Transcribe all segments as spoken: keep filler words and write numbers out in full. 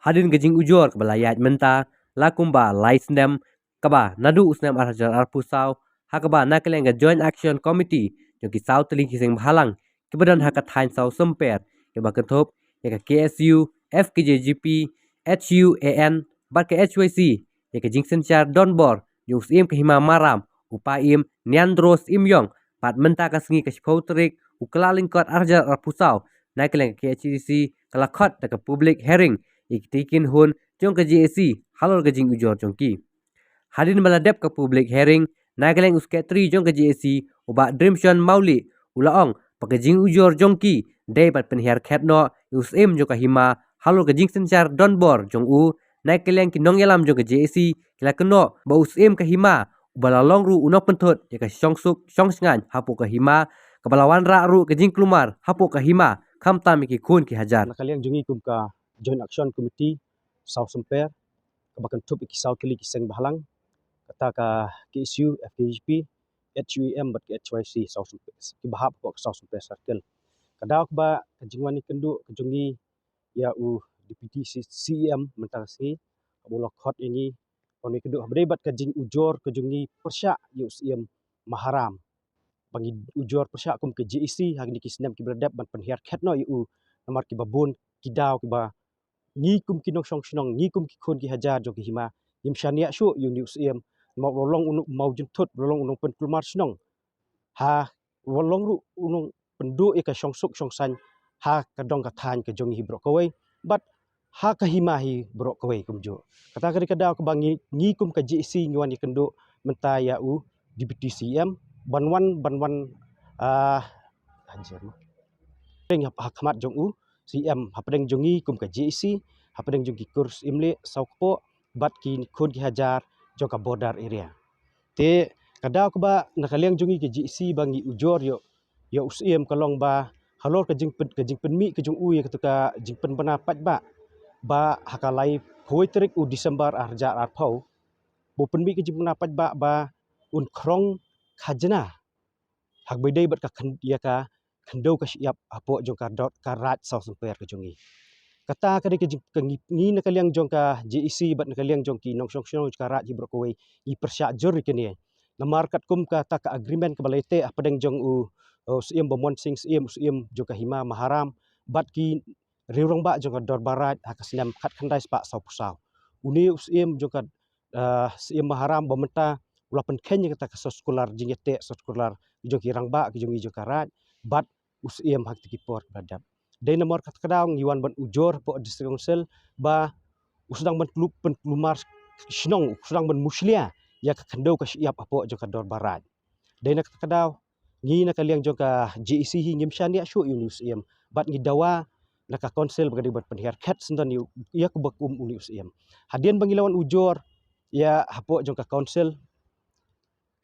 Hadien ka jingujor kaba la ïaid mynta la kumba lai snem, kaba naduh u snem ar hajar arphew saw, ha kaba na ka liang ka Joint Action Committee jong ki saw tylli ki seng bhalang kiba don ha ka thaiñ Sawsymper, kiba kynthup ïa ka K S U, F K J G P, H U A N bad ka H Y C, ïa ka jingsynshar donbor jong u Syiem ka Hima Maharam, u Paiem Niandro Syiemiong, bad mynta ka sngi ka shiphew tarik u Kyllalyngkot ar hajar arphew saw, na ka liang ka K H A D C ka la khot da ka public hearing ïa kitei ki kynhun jong ka J A C halor ka jingujor jong ki. Hadien ba la dep ka public hearing, na ka liang u Secretary jong ka J A C, u Bah Drimshon Mawlieh, u la ong ba ka jingujor jong ki dei ban pynhiar khet noh ïa u Syiem jong ka Hima halor ka jingsynshar donbor jong u. Na ka liang ki nongïalam jong ka J A C ki la kynnoh ba u Syiem ka Hima uba la long ruh u nongpynthut ïa ka shongsuk shongsngaiñ hapoh ka Hima, kaba la wanrah ruh ka jingkulmar hapoh ka Hima, khamtam ïa ki khun ki hajar. Na ka liang jong ngi kum ka Joint Action Committee Sawsymper, kaba kynthup ïa ki saw tylli ki seng bhalang, kata ka K S U, F K J P, H U A M bad ka H Y C Sawsymper, kiba hap hapoh ka Sawsymper Circle. Ka daw kaba ka jingwan ïakynduh ka jong ngi ïa u Deputy C-, C E M mynta ka sngi, kaba u la khot ïa ngi ban ïakynduh ha ba dei bad ka jingujor ka jong ngi pyrshah ïa u Syiem Maharam. Ba ngi ujor pyrshah kum ka J A C ha kine ki snem kiba la dep ban pynhiar khet noh ïa u, namar kiba bun ki daw kiba ngi kum ki nongshong shnong, ngi kum ki khun ki hajar jong ka Hima, ngim shaniah shuh ïa une u Syiem, namar u la long u nong maw jynthut, u la long u nongpynkulmar shnong. Ha, u la long ruh u nongpynduh ïa ka shongsuk shongsaiñ ha ka dong ka thaiñ ka jong ngi hi baroh kawei bad ha ka Hima hi baroh kawei kumjuh. Kata ka dei ka daw kaba ngi, ngi kum ka J A C ngi wan ïakynduh mynta ïa u Deputy C E M ban wan, ban wan, ah, hajar ma. Pdeng ha, ha khmat jong u C E M, hapdeng jong ngi kum ka J A C, hapdeng jong ki kur Syiemlieh, Sawkpoh bad ki khun ki hajar jong ka border area. Te ka daw kaba na ka liang jong ngi ka J A C ba ngi ujor ïa, ïa u Syiem ka long ba halor ka jingpyn-, ka jingpynmih ka jong u ïa kata ka jingpynbna paidbah, ba ha ka laiphew tarik u December ar hajar arphew, ba u pynmih ka jingpynbna paidbah ba un khrong khajna ha kaba ïadei bad ka khyn-, ïa ka khyndew ka shyiap hapoh jong ka dor, ka Raid Sawsymper ka jong ngi. Kata ka dei ka jing, ka ngi, ngi na ka liang jong ka J A C bad na ka liang jong ki nongshong shnong jong ka Raid hi baroh kawei ngi pyrshah jur ïa kane. Namar katkum kata ka agreement kaba la ïateh hapdeng jong u, u Syiem Bamon Singh Syiem, u Syiem jong ka Hima Maharam bad ki riew rangbah jong ka Dorbar Raid ha ka snem khatkhyndai spah sawphew saw. Une u Syiem jong ka, ah, Syiem Maharam ba mynta u la pynkheiñ ïa kata ka soskular jingïateh soskular jong ki rangbah ki jong ngi jong ka Raid bad u Syiem ha kata ki por ba la dep. Dei namar kata ka daw ngi wan ban ujor hapoh District Council ba u sdang ban khlur pynkulmar shnong, u sdang ban mushlia ïa ka khyndew ka shyiap hapoh jong ka Dorbar Raid. Dei na kata ka daw ngi na ka liang jong ka J A C hi ngim shaniah shuh ïa une u Syiem bad ngi dawa na ka Council ba ka dei ban pynhiar khet syndon ïa u, ïa kaba kum une u Syiem. Hadien ba ngi la wan ujor ïa hapoh jong ka Council,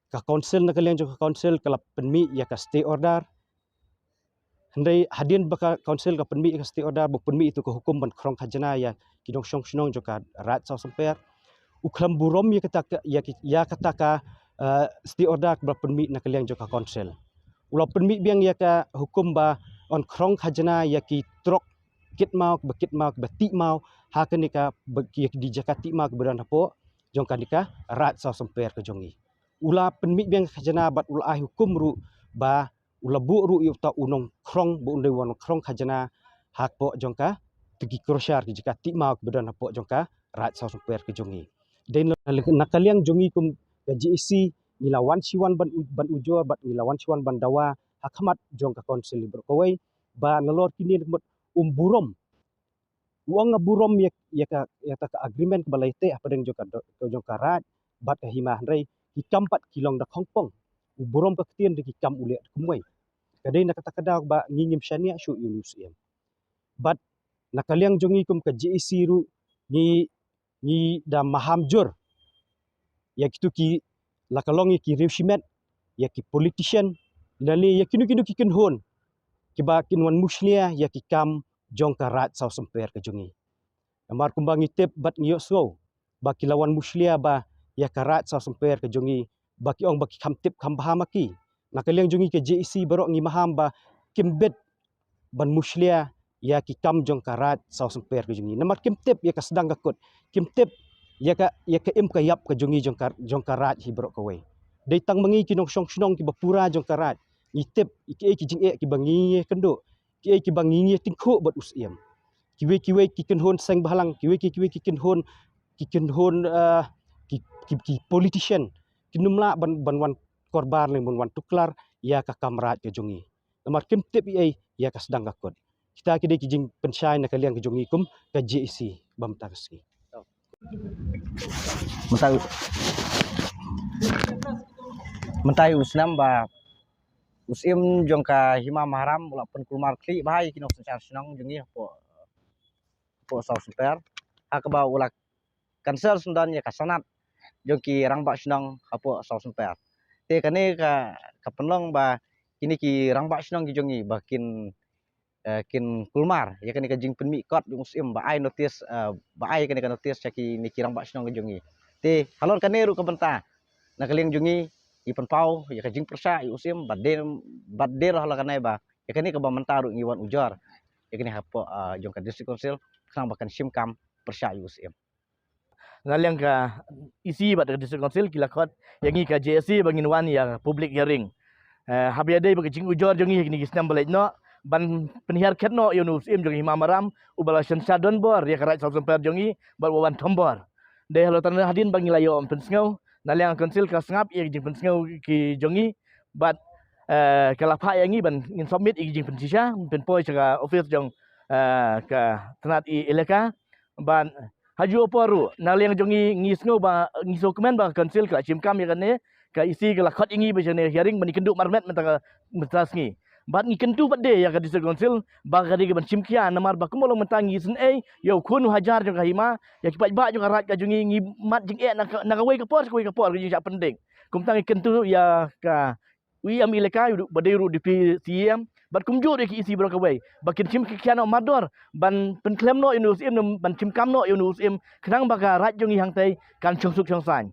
ka Council na ka liang jong ka Council ka la pynmih ïa ka stay order. Hynrei hadien ba ka Council ka pynmih ïa ka stay order, ba pynmih ïa ka hukum ban khrong khajna ïa ki nongshong shnong jong ka Raid Sawsymper, u khlem burom ïa kata ka, ïa ki, ïa kata ka, eh, stay order kaba la pynmih na ka liang jong ka Council. U la pynmih biang ïa ka hukum ba un khrong khajna ïa ki trok kit maw, ba kit maw, ba tih maw ha kane ka, ba ki, ïa ki jaka tih maw kiba don hapoh jong kane ka Raid Sawsymper ka jong ngi. U la pynmih biang khajna bad u la ai hukum ruh ba u la buh ruh ïa uta u nongkhrong ba un dei u nongkhrong khajna hapoh jong kata ki crusher, ki jaka tih maw kiba don hapoh jong ka Raid Sawsymper ka jong ngi. Dei na, na ka liang jong ngi kum ka J A C ngi la wan shi wan ban u-, ban ujor bad ngi la wan shi wan ban dawa ha khmat jong ka Council baroh kawei ba nalor kine ka mut um burom. U ong nga burom ïa, ïa ka, ïa kata ka agreement kaba la ïateh hapdeng jong ka do-, jong ka Raid bad ka Hima, hynrei ki kam pat ki long da khongpong. U burom ka ktien, hynrei ki kam u leh da kumwei. Ka dei na kata ka daw ba ngi ngim shaniah shuh ïa une u Syiem. Bad na ka liang jong ngi kum ka J A C ruh ngi, ngi da maham jur ïa kito ki, la ka long ïa ki riew shimet, ïa ki politician, lane ïa kino kino ki kynhun kiba kin wan mushlia ïa ki kam jong ka Raid Sawsymper ka jong ngi. Namar kumba ngi tip bad ngi ïohsngew ba ki la wan mushlia ba ïa ka Raid Sawsymper ka jong ngi, ba ki ong ba ki kham tip kham bha ma ki. Na ka liang jong ngi ka J A C baroh ngi maham ba kim bit ban mushlia ïa ki kam jong ka Raid Sawsymper ka jong ngi. Namar kim tip ïa ka sdang ka kut, kim tip ïa ka, ïa ka im ka ïap ka jong ngi jong ka, jong ka Raid hi baroh kawei. Dei tang ma ngi ki nongshong shnong kiba pura jong ka Raid ngi tip ïa kiei ki jingeh kiba ngi ngi kynduh, kiei kiba ngi ngi tyngkhuh bad u Syiem. Kiwei kiwei ki kynhun seng bhalang, kiwei kiwei ki kynhun, ki kynhun, eh, ki, ki, ki politician kin ym lah ban, ban wan korbar lane ban wan tuklar ïa ka kam Raid ka jong ngi. Namar kim tip ei ei ïa ka sdang ka kut. Kita ki dei ki jingpynshai na ka liang ka jong ngi kum ka J A C ba mynta ka sngi. Mynta u, mynta u snem ba u Syiem jong ka Hima Maharam u la pynkulmar khlieh bha ïa ki nongsynshar shnong jong ngi hapoh, hapoh Sawsymper. Ha kaba u la cancel syndon ïa ka sanad jong ki rangbah shnong hapoh Sawsymper. Te kane ka, ka pynlong ba kine ki rangbah shnong ki jong ngi ba kin, eh, kin kulmar ïa kane ka jingpynmih kot jong u Syiem ba ai notice, eh, ba ai kane ka notice sha kine ki rangbah shnong ki jong ngi. Te halor kane ruh ka bynta na ka liang jong ngi ngi pynpaw ïa ka jingpyrshah ïa u Syiem ba dei, ba dei halor kane ba ïa kane kaba mynta ruh ngi wan ujor ïa kane hapoh, eh, jong ka District Council khnang ba kan shim kam pyrshah ïa u Syiem. Na liang ka E C bad ka District Council ki la khot ïa ngi ka J A C ba ngin wan ïa public hearing. Eh, haba ïadei bad ka jingujor jong ngi ha kine ki snem ba leit noh ban pynhiar khet noh ïa u Syiem jong Hima Maharam uba la synshar donbor ïa ka Raid Sawsymper jong ngi bad uba wan thombor. Dei halor kata hadien ba ngi la ïoh pynsngew na liang ka Council ka sngap ïa ka jingpynsngew ki jong ngi bad, eh, ka la phah ïa ngi ban ngin submit ïa ka jingpynshisha pynpoi sha ka office jong, eh, ka tnat i elaka. Bad ha juh por ruh na liang jong ngi ngi sngew ba ngi sngewkmen ba ka Council ka la shim kam ïa kane, ka E C ka la khot ïa ngi ba shane hearing ba ngi kynduh marmet mynta ka, mynta sngi. Bad ngi kyntu pat de ïa ka District Council ba ka dei ka ban shim khia namar ba kumba long mynta ngi isynei ïa u khun u hajar jong ka Hima, ïa ki paidbah jong ka Raid ka jong ngi ngi mad jingeh na ka, na kawei ka por sha kawei ka por ka jingshah pyndeng. Kumta ngi kyntu ïa ka u E M elaka ba dei ruh Deputy C E M bad kumjuh ruh ïa ki E C baroh kawei ba kin shim khia noh mardor ban pynkhlem noh ïa une u Syiem, ban shim kam noh ïa une u Syiem khnang ba ka Raid jong ngi hangtei kan shongsuk shongsaiñ.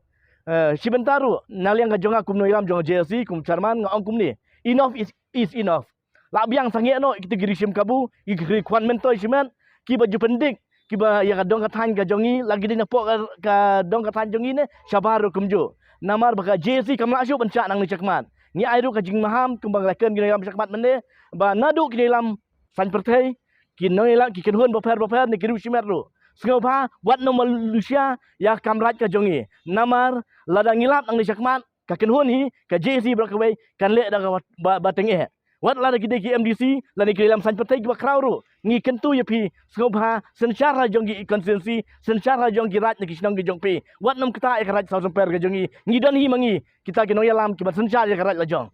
Eh, shi bynta ruh na liang ka jong nga kum nongïalam jong ka J A C kum chairman nga ong kumne, enough is, is enough. Lah biang sangeh noh ïa kita ki ri shim kabu, ïa ki ri khwan myntoi shimet, kiba ju pyndik kiba ïa ka dong ka thaiñ ka jong ngi, la ki dei napoh ka, ka dong ka thaiñ jong ngi ne shabar ruh kumjuh. Namar ba ka J A C kam lah shuh ban shah nangne shakhmat. Ngi ai ruh ka jingmaham kumba nga la kren ki nongïalam shakhmat mynne ba naduh ki nongïalam saiñ pyrthei, ki nongïalam, ki kynhun bapher bapher ne ki riew shimet ruh, sngewbha wat nym lushia ïa ka kam Raid ka jong ngi. Namar lada ngi lap nangne shakhmat ka kynhun hi ka J A C baroh kawei kan leh da kaba, ba, ba tyngeh. Wat lada ki dei ki M D C lane ki nongïalam saiñ pyrthei kiba khraw ruh, ngi kyntu ïa phi, sngewbha synshar ha jong ki constituency, synshar ha jong ki Raid ne ki shnong ki jong phi. Wat nym ktah ïa ka Raid Sawsymper ka jong ngi. Ngi don hi ma ngi kita ki nongïalam kiban synshar ïa ka Raid lajong.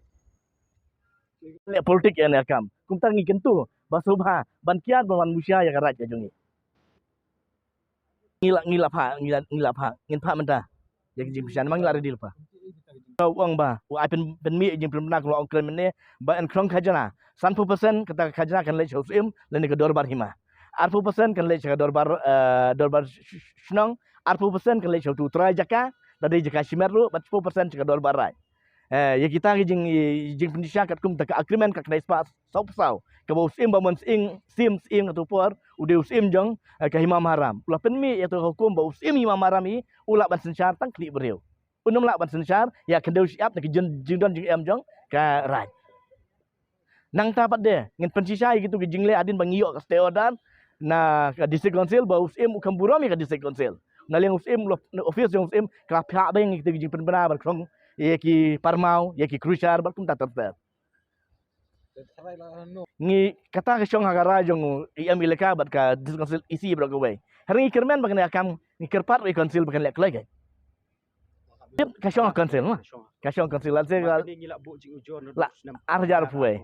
Leh politik ïa ne kam. Kumta ngi kyntu ba sngewbha ban kiar ban wan lushia ïa ka Raid ka jong ngi. Ngi la, ngi la phah, ngi la, ngi la phah, ngin phah mynta ïa ka jingpynshisha, ma ngi la ready lypa. Ka ong ba u ai pyn, pynmih ïa ka jingpynbna, ka ong kren mynne ba yn khrong khajna sanphew percent, kata ka khajna kan leit sha u Syiem lane ka dorbar hima. Arphew percent kan leit sha ka dorbar, eh, dorbar sh, sh, shnong. Arphew percent kan leit sha utu u trai jaka, da dei jaka shimet ruh, bad shiphew percent sha ka dorbar Raid. Eh, ïa kita ki jing, jingpynshisha katkum ta ka agreement ka khyndai spah saw phew saw kaba u Syiem Bah Mon Syiem, Syiem, Syiem kato por u dei u Syiem jong, eh, ka Hima Maharam. U la pynmih ïa kato ka hukum ba u Syiem Hima Maharam hi u lah ban synshar tang khlieh briew. Un ym lah ban synshar ïa ka khyndew shyiap na ki jing, jingdon jingem jong ka Raid. Nangta pat de ngin pynshisha ïa kito ki jingleh hadien ba ngi ïoh ka stay order na ka District Council ba u Syiem u kham burom ïa ka District Council. Na liang u Syiem, office jong u Syiem ka phah beiñ ïa kito ki jingpynbna ban khrong ïa ki parmaw, ïa ki crusher bad kumta ter ter. Ngi kata ka shong ha ka rai jong u E M elaka bad ka District Council E C baroh kawei. Hynrei ngi kyrmen ba kane ka kam ngi kyrpad ruh ïa ka Council ba kan leh kloi ka. Tip ka shong ha Council ma. Ka shong ha Council lehse ka la ar hajar arphew wei.